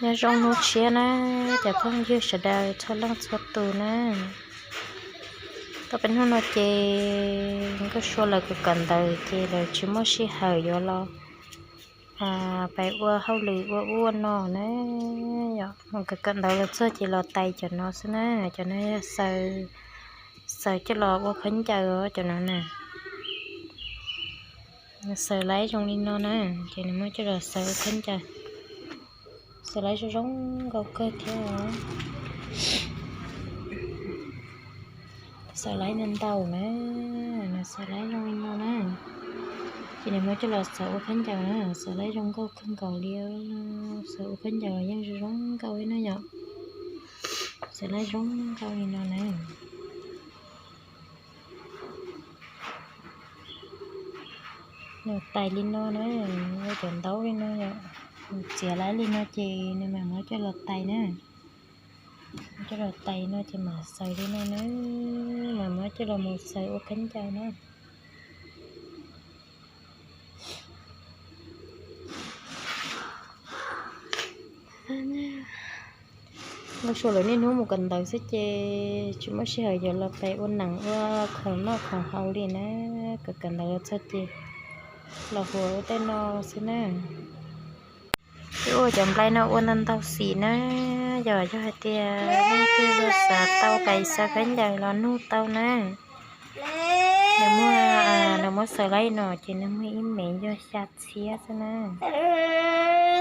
Nyob zoo hnub tshiab na, cov phooj ywg sawv daws txhua leej txhua tus na. Tau peb hnub no ces nkauj sua lawv kawm kawm ntawv ces lawv tsis muaj sij hawm yuav los pais ua hauj lwm ua ub ua no na. Yog mus kawm kawm ntawv los txog ces los tais cov no xwb na. Cov no yog xaws coj los ua khaub ncaws os cov no na. Xaws laib zoo li no na, ces nws muab coj los xaws ua khaub ncaws. Xaws laib zoo zoo nkauj kawg thiab os. Xaws laib ntau ntau na, nws xaws laib zoo li no na. Ces nws muab coj los xaws ua khaub ncaws na, xaws laib zoo nkauj kawg nkaus li. Xaws ua khaub ncaws los yeej zoo zoo nkauj li na yom. Xaws laib zoo nkauj li no na. Nws tais li no na, ua cov ntaub li no yom. Nws txiav laib li no ces nws mam muab coj los tais na. Coj los tais no ces mam xaws li no na, mam muab coj los mus xaws ua khaub ncaws na. Nkauj sua lawv niaj hnub mus kawm ntawv xwb ces tsis muaj sij hawm yuav los pais ua neeb ua khoom noj khoom haus li na. Kawm kawm ntawv los txog ces los huas ua tej no xwb na. Twb ua cov nplai no ua ntau ntau xim na, yog yog hais tias leej twg xav tau pais xaws khaub ncaws los nug tau na. Nws muab, nws muab xaws laib no ces nws muag ib mev yog xya txhiab xwb na.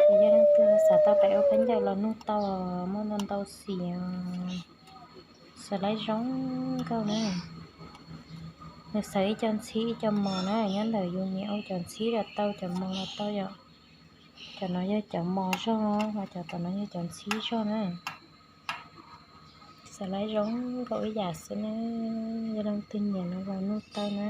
Yog leej twg xav tau pais ua khaub ncaws los nug tau, muaj ntau ntau xim os. Xaws laib zoo nkauj na. Nws xaws ib co ntxhib ib co mos na, nyob ntawm yus nyiam ua cov ntxhib los tau cov mos los tau yom. Cov no yog cov mos zog, ho cov tom no yog cov ntxhib zog na. Xaws laib zoo nkauj ib yam xwb na, yog leej twg nyiam no los nug tau na.